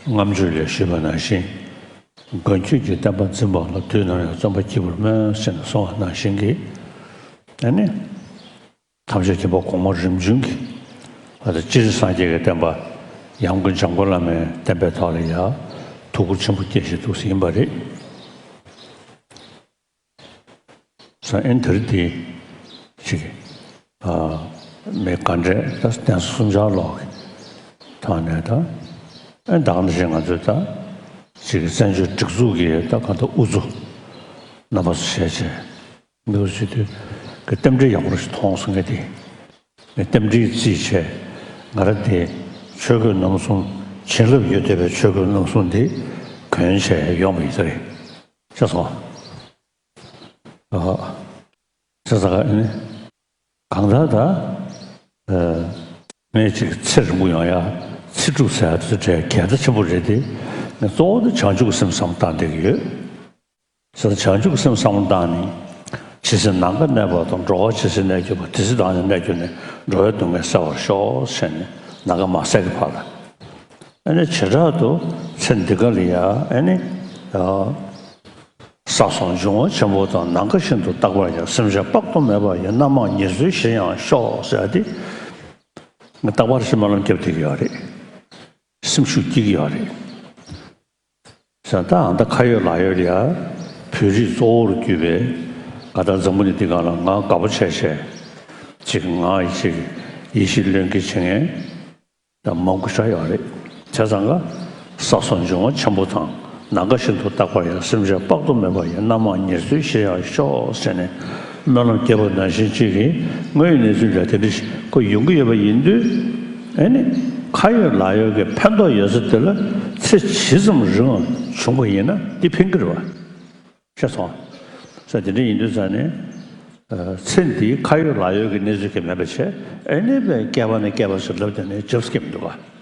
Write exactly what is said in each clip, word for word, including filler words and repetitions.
ལྔ་མཆོད་ལས་ཞུས་པ་ནང་བཞིན། མགོན་ཁྱོད་ཀྱི་བསྟན་པ་འཛིན་པ་ལ། དུས་ནམ་ཡང་བརྩོན་པ་སྐྱེས་བར་སྨོན་ཟེར་ནས་གསུངས་པ་ནང་བཞིན་གྱི། ཨ་ནི། ཐམས་ཅད་མཁྱེན་པ་གོང་མ་རིམ་བྱོན་གྱི། ཨ་ད་སྤྱིར་སངས་རྒྱས་ཀྱི་བསྟན་པ། ཡང་སྒོས་འཇམ་མགོན་བླ་མའི་བསྟན་པའི་ཐོག་ལ་ཡང་ཐུགས་ཁུར་ཆེན་པོ་བསྐྱེད་བཞིན་འདུག་ཟེར་ཡིན་པ་རེད། ས་ཨེན་དེ་རིང་འདི་ཅིག་ཨ་མི་ག་འདྲས་ད་བསྟན་སྲུང་བྱ་ལོག་གི་ཐོག་ནས་ད་ཨེ་ད་ག་ནང་བཞིན་ང་ཚོས་ད་ཅིག་བཙན་བྱོལ་སྒྲིག་འཛུགས་ཀྱི་ད་ག་ད་དབུ་གཙོ་རྣམ་པ་ཚོ་བྱས་བྱས་འདུག་ཟེར་དུས་ཀྱི་རྟེན་འབྲེལ་ཡག་པོ་ཞིག་མཐོང་སོང་གི་དེ། ངས་རྟེན་འབྲེལ་རྩིས་བྱས་ང་རང་དེ་ཆོས་གོས་རྣམ་གསུམ་བྱིན་རླབས་ཡོད་བསྡད་པའི་ཆོས་གོས་རྣམ་གསུམ་དེ་གོན་བྱས་ཡོང་བ་ཡིན་ས་རེད། ཤེས་སོང་། ཨ། ཤེས་ས་ག་ཨ་ནི། གང་ལྟར་ད། ཨ། ངས་ཅིག་ཚེ་རིང་པོ་ཡོང་ཡ། ཚེ་སྒྲུབ་ཟེར་ཡ་དེ་ཚོ་གྲས་གལ་ཆེན་པོ་རེད་དེ། ངས་གཙོ་བོ་དེ་བྱང་ཆུབ་ཀྱི་སེམས་བསམ་བློ་བཏང་བསྡད་ཀྱི་ཡོད། ཟེར་བྱང་ཆུབ་ཀྱི་སེམས་བསམ་བློ་བཏང་ནས། ཇི་སྲིད་ནམ་མཁའ་གནས་པ་དང་། འགྲོ་བ་ཇི་སྲིད་གནས་གྱུར་པ། དེ་སྲིད་བདག་ནི་གནས་གྱུར་ནས། འགྲོ་བའི་སྡུག་བསྔལ་སེལ་བར་ཤོག་ཟེར་ནས་ནམ་མཁའ་མ་ཟད་ཀྱི་བར་ལ། ཨ་ནི་བྱེ་བྲག་ཏུ་ཚེ་འདི་ག་ལ་ཡ་ཨ་ནི། ཡ། བསགས་སོགས་འབྱུང་བ་ཆེན་པོ་དང་། ནམ་མཁའ་བཞིན་དུ་རྟག་པར་ཡང་། སེམས་ཅན་དཔག་ཏུ་མེད་པ་ཡི། རྣམ་མང་ཉེར་འཚོའི་གཞིར་ཡང་ཤོག་ཟེར་ཏེ། ང་རྟག་པར་སྨོན་ལམ་བརྒྱབ་བསྡད་ཀྱི་ཡོད་རེད། སེམས་ཤུགས་སྐྱེ་གི་ཡོད་རེད། ཟེར་ད་ཨ་ད་ཁ་ཡོད་ལག་ཡོད་ལ་ཡ། བོད་རིགས་གཙོ་བོར་གྱུར་པའི་ང་ད་འཛམ་བུ་གླིང་འདི་སྒང་ལ་ང་དགའ་པོ་བྱས་བྱས། ཅིག་ང་ཅིག་ཡིད་ཆེས་བློས་འགེལ་བྱེད་མཁན་ད་མང་པོ་ཞིག་ཡོད་རེད། བྱས་ཙང་ཀ་བསགས་སོགས་འབྱུང་བ་ཆེན་པོ་དང་། ནམ་མཁའ་བཞིན་དུ་རྟག་པར་ཡང་། སེམས་ཅན་དཔག་ཏུ་མེད་པ་ཡི། རྣམ་མང་ཉེར་འཚོའི་གཞིར་ཡང་ཤོག་ཟེར་ནས་སྨོན་ལམ་བརྒྱབ་པ་ནང་བཞིན་ཅིག་གིས་དངོས་ཡོད་གནས་ཚུལ་ལ་དེ་འདྲ་ཞིག་ཁོ་ཡོང་གི་ཡོད་པ་ཡིན་དུས། ཨེ་ནི། ཁ་ཡོད་ལག་ཡོད་ཀྱི་ཕན་ཐོགས་ཡོད་ས་དེ་ལ་ཚེ་ཇི་ཙམ་རིང་བ་བྱུང་བ་ཡིན་ན་དེ་ཕན་གྱི་རེད་བ། ཤེས་སོང་། ས་དེ་འདྲ་ཡིན་དུས་ཙང་ནས། ཨ། ཚེ་འདིའི་ཁ་ཡོད་ལག་ཡོད་ཀྱི་གནས་ཚུལ་གྱི་མེད་པ་བྱས། ཨེ་ནི་བས་བསྐལ་པ་ནས་བསྐལ་པ་ཞིག་ལབ་བསྡད་ནས་འཇབ་སྐྱེ་མི་འདུག་ག་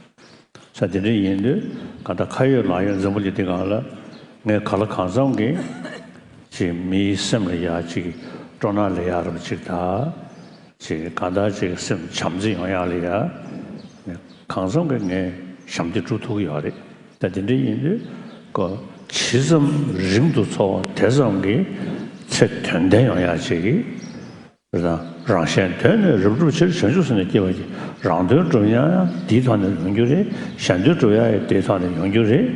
ས་དེ་འདྲ་ཡིན་དུས་གང་ལྟར་ཁ་ཡོད་ལག་ཡོད་འཛམ་བུ་གླིང་འདི་སྒང་ལ་ངས་གང་ལ་གང་འཚམ་གྱིས་ཅིག་མིའི་སེམས་ལ་ཡ་ཅིག་སྤྲོ་སྣང་ལ་ཡ་རབ་ཅིག་དང་། ཅིག་གང་ལྟར་ཅིག་སེམས་བྱམས་བརྩེ་ཡོང་ཡག་ལ་ཡ་ངས་གང་འཚམ་གྱིས་ངས་ཞབས་འདེགས་སྒྲུབ་ཐུབ་ཀྱི་ཡོད་རེད། ད་དེ་འདྲ་ཡིན་དུས་ཀོ་ཇི་ཙམ་རིང་དུ་འཚོ་བ་དེ་ཙམ་གྱིས་ཚེ་དོན་ལྡན་ཡོང་ཡག་ཅིག་གིས། རང་གཞན་དོན་ནི་རབ་བསྒྲུབ་ཕྱིར། བྱང་ཆུབ་སེམས་ནི་བསྐྱེད་པར་བགྱི། རང་དོན་སྒྲུབ་ཡག་ཡང་དེའི་ཐོག་ནས་ཡོང་རྒྱུ་རེད། གཞན་དོན་སྒྲུབ་ཡག་ཡང་དེའི་ཐོག་ནས་ཡོང་རྒྱུ་རེད།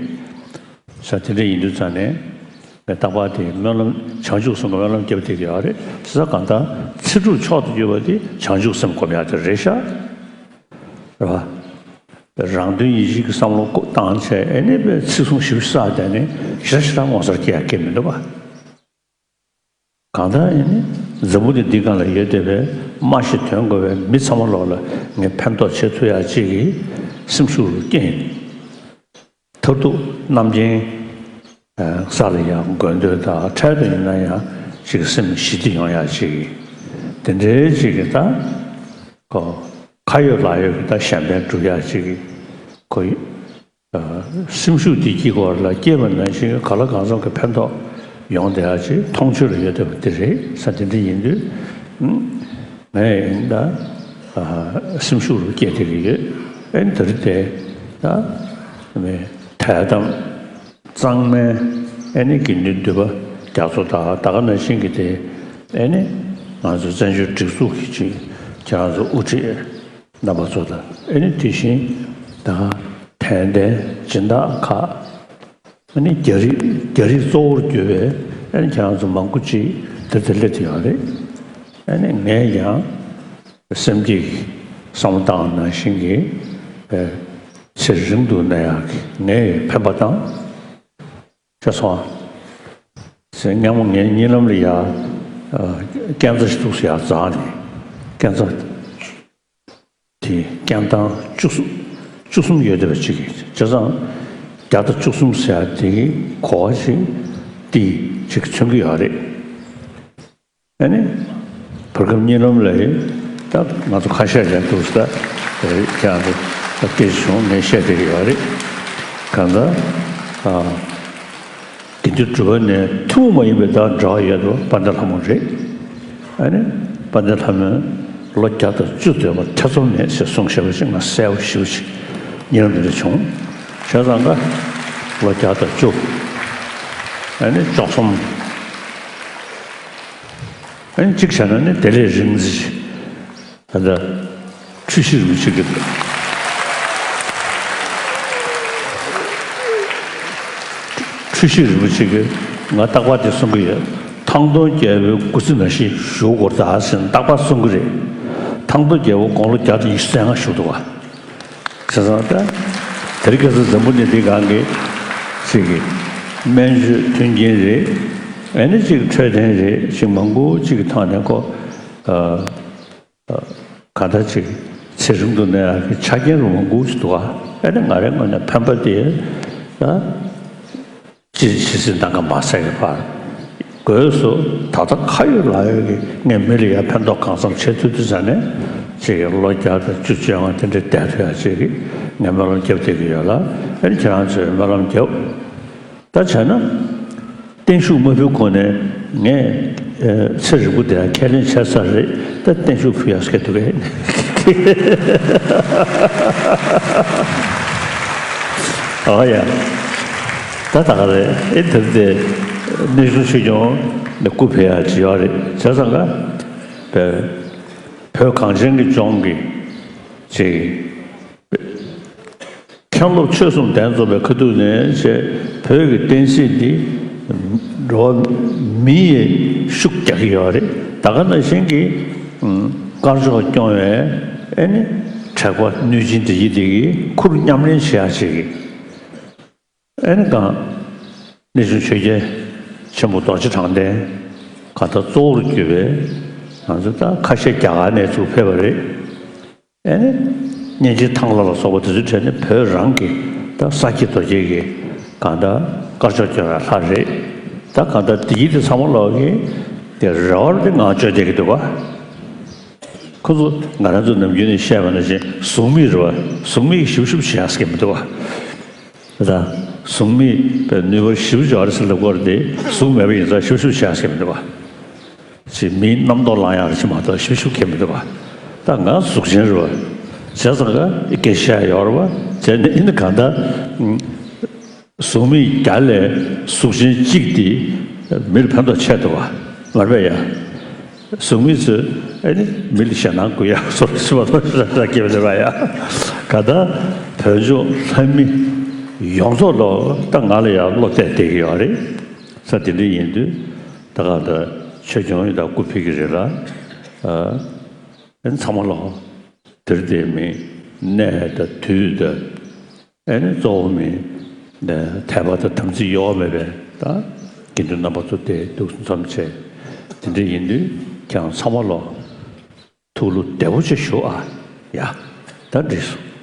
ས་དེ་འདྲ་ཡིན་དུས་ཙང་ནས་ངས་རྟག་པར་དེ་སྨོན་ལམ་བྱང་ཆུབ་སེམས་ཀྱི་སྨོན་ལམ་བརྒྱབ་བསྡད་ཀྱི་ཡོད་རེད། ས་གང་ལྟར་ཚེ་སྒྲུབ་མཆོག་ཏུ་གྱུར་པ་དེ་བྱང་ཆུབ་སེམས་སྒོམ་ཡག་དེ་རེད་ཤག་རེད་བ། རང་དོན་ཡིད་བྱེད་ཀྱི་བསམ་བློ་བཏང་བྱས་ཨེ་ནི་པའི་ཚིག་ཟུང་ཞིབ་བསགས་བསྡད་ནས་ཞེ་དྲག་ཞེ་དྲག་ངོ་མཚར་སྐྱེ་ཡག་སྐྱེ་མི་འདུག་བ། གང་ལྟར་ཨེ་ནི་འཛམ་བུ་གླིང་འདི་སྒང་ལ་ཡོད་བསྡད་པའི་སྨྲ་ཤེས་དོན་གོ་བའི་མི་ཚང་མ་ལོག་ལ་ངས་ཕན་ཐོགས་བྱེད་ཐུབ་ཡག་ཅིག་གི་སེམས་ཤུགས་རུ་སྐྱེས། མཐར་ཐུག་རྣམ་མཁྱེན། ཨ། ས་ལ་ཡང་དགོས་འདོད་དང་འཕྲལ་དུ་ཡིན་ན་ཡང་ཅིག་སེམས་ཞི་བདེ་ཡོང་ཡག་ཅིག་དེ་འདྲའི་ཅིག་གི་ད་ཁོ་ཁ་ཡོད་ལག་ཡོད་ཀྱི་ད་གཞན་ཕན་སྒྲུབ་ཡག་ཅིག་གི་ཁོ། ཨ། སེམས་ཤུགས་འདི་སྐྱེ་དགོས་ལ་སྐྱེས་པ་ནང་བཞིན་ག་ལ་གང་འཚམ་གྱི་ཕན་ཐོགས་ཡོང་བསྡད་ཡག་ཅིག་མཐོང་ཆོས་ལ་ཡོད་བསྡད་པ་འདི་རེད། ས་དེ་འདྲ་ཡིན་དུས། ཨ། ངས་ཡིན་ད། ཨ། སེམས་ཤུགས་རུ་སྐྱེས་བསྡད་ཀྱི་ཡོད། ཨེ་ནི་དེ་རིང་དེ་ད་མི་དད་དམ་གཙང་མའི་ཨེ་ནི་དགེ་འདུན་འདུས་པ་རྒྱ་མཚོ་དང་ད་ག་ནང་བཞིན་གྱི་དེ་ཨེ་ནི་ང་ཚོ་བཙན་བྱོལ་སྒྲིག་འཛུགས་ཀྱི་ཅིག་ཁྱེད་རང་ཚོ་དབུ་ཁྲིད་རྣམ་པ་ཚོ་དང་ཨེ་ནི་དེ་བཞིན་ད་དད་ལྡན་སྦྱིན་བདག་ཁག་ཨ་ནི་རྒྱ་རིགས་རྒྱ་རིགས་གཙོ་བོར་གྱུར་པའི་ཨ་ནི་ཁྱེད་རང་ཚོ་མང་པོ་ཅིག་དེ་དེ་སླེབས་ཡོད་རེད། ཨ་ནི་ངས་ཀྱང་སེམས་བསྐྱེད་ཀྱི་བསམ་བློ་བཏང་བ་ནང་བཞིན་གྱི་ཨ་ཚེ་རིང་དུ་གནས་ཡག་གི་ངས་ཕན་པ་དང་། ཤེས་སོང་། ཟེར་སྔ་མོ་ངའི་གཉིད་ལམ་ལ་ཡ་ཨ་རྐྱེན་རྩ་ཞིག་འདུག་ཟེར་ཡ་འཛག་ནས་རྐྱེན་རྩ། དེ་རྐྱེན་ཐང་བཅུ་གསུམ་བཅུ་གསུམ་ཡོད་བསྡད་པ་ཅིག་གིས་བྱས་ཙང་བརྒྱ་དང་བཅུ་གསུམ་ཟེར་ཡ་དེ་གི་གོ་བ་ཞིག་དེ་ཅིག་མཚོན་གྱི་ཡོད་རེད། ཨ་ནི་བར་སྐབས་གཉིད་ལམ་ལ་ཡིན་ད་ང་ཚོ་ཁ་ཤས་ཀྱང་འདུག་ཟེར་ད་རེད་ཀྱང་འདུག་ད་སྐད་ཆ་བྱུང་ངས་བཤད་བསྡད་ཀྱི་ཡོད་རེད། གང་ལྟར་ཨ། དགེ་འདུན་གྲུབ་པ་ནས་ཐུན་མོང་མ་ཡིན་པའི་ད་འབྲེལ་བ་ཡོད་དོ་དཔལ་ལྡན་ལྷ་མོ་རེད། ཨ་ནི་དཔལ་ལྡན་ལྷ་མོས་ལོ་བརྒྱ་དང་བཅུ་སྡོད་པ་ཐེ་ཚོམ་མེད་ཞེས་གསུངས་བཞག་པ་ཞིག་ང་གསལ་པོ་ཞེ་པོ་ཅིག་ཉེ་རང་འདི་འདྲ་བྱུང་ བྱས་ཙང་ཀ་ལོ་བརྒྱ་དང་བཅུ། ཨ་ནི་བཅུ་གསུམ། ཨ་ནི་གཅིག་བྱས་ན་ནི་དེ་ལས་རིང་ཙམ་ཞིག་ད་ལྟ་འཁྲུལ་ཞིག་རིན་པོ་ཆེ་གི། འཁྲུལ་ཞིག་རིན་པོ་ཆེ་གིས་ང་རྟག་པར་དེ་གསུང་གི་ཡོད། ཐང་སྟོང་རྒྱལ་པོའི་སྐུ་ཚེ་ནང་བཞིན་བཞུགས་དགོས་རེད་ཟེར་ནས་རྟག་པར་གསུང་གི་རེད། ཐང་སྟོང་རྒྱལ་པོ་དགུང་ལོ་བརྒྱ་དང་ཉི་ཤུ་རྩ་ལྔ་བཞུགས་འདུག་ག་བྱས་ཙང་ད། དེ་རིང་ཁ་སང་འཛམ་བུ་གླིང་འདིའི་སྒང་གི་ཅིག་གི་སྨན་བཅོས་མཐུན་རྐྱེན་རེད། ཨ་ནི་ཅིག་འཕྲོད་བསྟེན་རེད། ཅིག་མང་པོ་ཅིག་གི་ཐོག་ནས་ཁོ། ཨ། གང་ལྟར་ཅིག་ཚེ་རིང་དུ་གནས་ཡག་གི་ཆ་རྐྱེན་རུ་མང་པོ་ཞིག་འདུག་ག་ཨ་ནི་ང་རའི་ངོས་ནས་ཕན་པ་དེ་ད་ཅི་ཇི་སྲིད་ནམ་མཁའ་མ་ཟད་ཀྱི་བར་དགོས་སོ། ད་ལྟ་ཁ་ཡོད་ལག་ཡོད་ཀྱི་ངས་མི་ལ་ཡ་ཕན་ཐོགས་གང་འཚམ་བྱེད་ཐུབ་དུས་ཙ་ནས་ཅིག་ལོ་བརྒྱ་དང་བཅུ་བཅོ་ལྔ་དེ་འདྲའི་བསྡད་ཐུབ་ཡག་ཅིག་གི་ངས་སྨོན་ལམ་རྒྱབ་བསྡད་ཀྱི་ཡོད་ལ། ཨ་ནི་ཁྱེད་རང་ཚོས་སྨོན་ལམ་རྒྱབ། ད་བྱས་ན། བརྟན་བཞུགས་མ་ཕུལ་གོང་ནས་ངས་ཨེ་ཚེ་རིང་པོ་དེ་ཡང་ཁས་ལེན་བྱས་ཚར་རེད། ད་བརྟན་བཞུགས་ཕུལ་ཡག་སྐད་འདུག་གས། ཨོ་ཡ། ད་ད་ག་རེད། ཨེ་དེར་དེ་གནས་ཆུང་ཆོས་སྐྱོང་ནས་སྐུ་ཕེབས་ཡག་ཅིག་ཡོད་རེད། བྱས་ཙང་ཀ་བོད་གངས་ཅན་གྱི་ལྗོངས་ཀྱི་ཅིག་མཁན་སློབ་ཆོས་གསུམ་གདན་འཛོམས་པའི་ཁ་ཐུག་ནས་བྱས་བོད་ཀྱི་བསྟན་སྲིད་འདི་འགྲོ་བ་མི་ཡིས་ཤུགས་རྒྱག་གི་ཡོད་རེད། ད་ག་ནང་བཞིན་གྱི་དཀར་ཕྱོགས་སྐྱོང་བའི་ཨེ་ནི་དྲེགས་པ་གནོད་སྦྱིན་འདི་ཡི་འདི་གི་ཁུར་མཉམ་ལེན་བྱེད་ཡག་ཅིག་གི་ཨེ་ནི་གང་གནས་ཆུང་ཆོས་རྒྱལ་ཆེན་པོ་རྡོ་རྗེ་དྲང་བདེན་གང་ལྟར་གཙོ་བོར་གྱུར་པའི་ང་ཚོ་ད་ཁ་ཤས་རྒྱ་གར་ནས་ཚུར་ཕེབས་པ་རེད། ཨེ་ནི། གཉན་ཆེན་ཐང་ལྷ་ལ་སོགས་པ་དེ་ཚོའི་གྲས་ནི་བོད་རང་གི་ད་ས་སྐྱེས་རྡོ་སྐྱེས་ཀྱི་གང་ལྟར་དཀར་ཕྱོགས་སྐྱོང་བའི་ལྷ་རེད། ད་གང་ལྟར་དེ་ཡིན་དེ་ཚང་མ་ལོག་གི་དེ་རེ་བར་དེ་ངང་བཅོས་བསྡད་ཀྱི་འདུག་ག་ཁོ་ཚོ་ང་རང་ཚོ་ནམ་རྒྱུན་ནས་བཤད་པ་ནང་བཞིན་གཟུགས་མེད་རེད་བ། གཟུགས་མེད་ཀྱི་ཞིབ་ཞིབ་བྱེད་ཡག་ཟེར་གྱི་མི་འདུག་ག་ད་གཟུགས་མེད་པའི་ནུས་པ་ཞིབ་སྦྱོར་ཟེར་ལབ་དགོས་རེད་དེ། གཟུགས་མེད་པ་ཡིན་ཙང་ཞིབ་ཞིབ་བྱེད་ཡག་ཟེར་གྱི་མི་འདུག་ག་ཅིག་མིའི་རྣམ་རྟོག་ལངས་ཡག་རེ་ཅིག་མ་གཏོགས་ཞིབ་ཞིབ་གལ་མི་འདུག་བ། ད་ང་གཟུགས་ཅན་རེད་བ། བྱས་ཙང་ཀ་སྐད་བཤད་ཡོད་རེད་བ། བྱས་ནས་ཨེ་ནི་གང་ལྟར། གཟུགས་མེད་བརྒྱ་ལས་གཟུགས་ཅན་གཅིག་དེ་མི་ལ་ཕན་ཐོགས་ཆེ་འདུག་བ། མ་རེད་པས་ཡ། གཟུགས་མེད་ཚོས་ཨེ་ནི་མི་ལ་ཞེད་སྣང་དགོས་ཡག་བཟོ་འདྲ་ཞིག་མ་གཏོགས་ཞེ་དྲག་སྐྱེ་བ་རེད་བ་ཡ། གང་ལྟར་བོད་ལྗོངས་ལྷ་མི་ཡོངས་རྫོགས་ལོ་ད་ང་ལ་ཡང་བློ་གཏད་བསྡད་ཀྱི་ཡོད་རེད། ས་དེ་འདྲ་ཡིན་དུས། ད་ག་ད་ཆོས་སྐྱོང་ཡོད་ད་སྐུ་ཕེབས་ཀྱི་རེད་ལ། ཨ་ནི་ཚང་མ་ལོག་དེར་དེ་མིན་གནས་དང་དུས་དང་ཨ་ནི་གཙོ་བོ་མིན་དད་པ་དང་དམ་ཚིག་གཡོ་བ་མེད་པའི་ད་དགེ་འདུན་རྣམ་པ་ཚོ་དེ་འདུག་འཛོམས་བྱས་དེ་འདྲ་ཡིན་དུས་ཁྱེད་རང་ཚང་མ་ལོག་ཐུགས་བློ་བདེ་པོ་ཅིག་ཞུ་ཨ། ཡ། ད་འགྲིག་སོང་།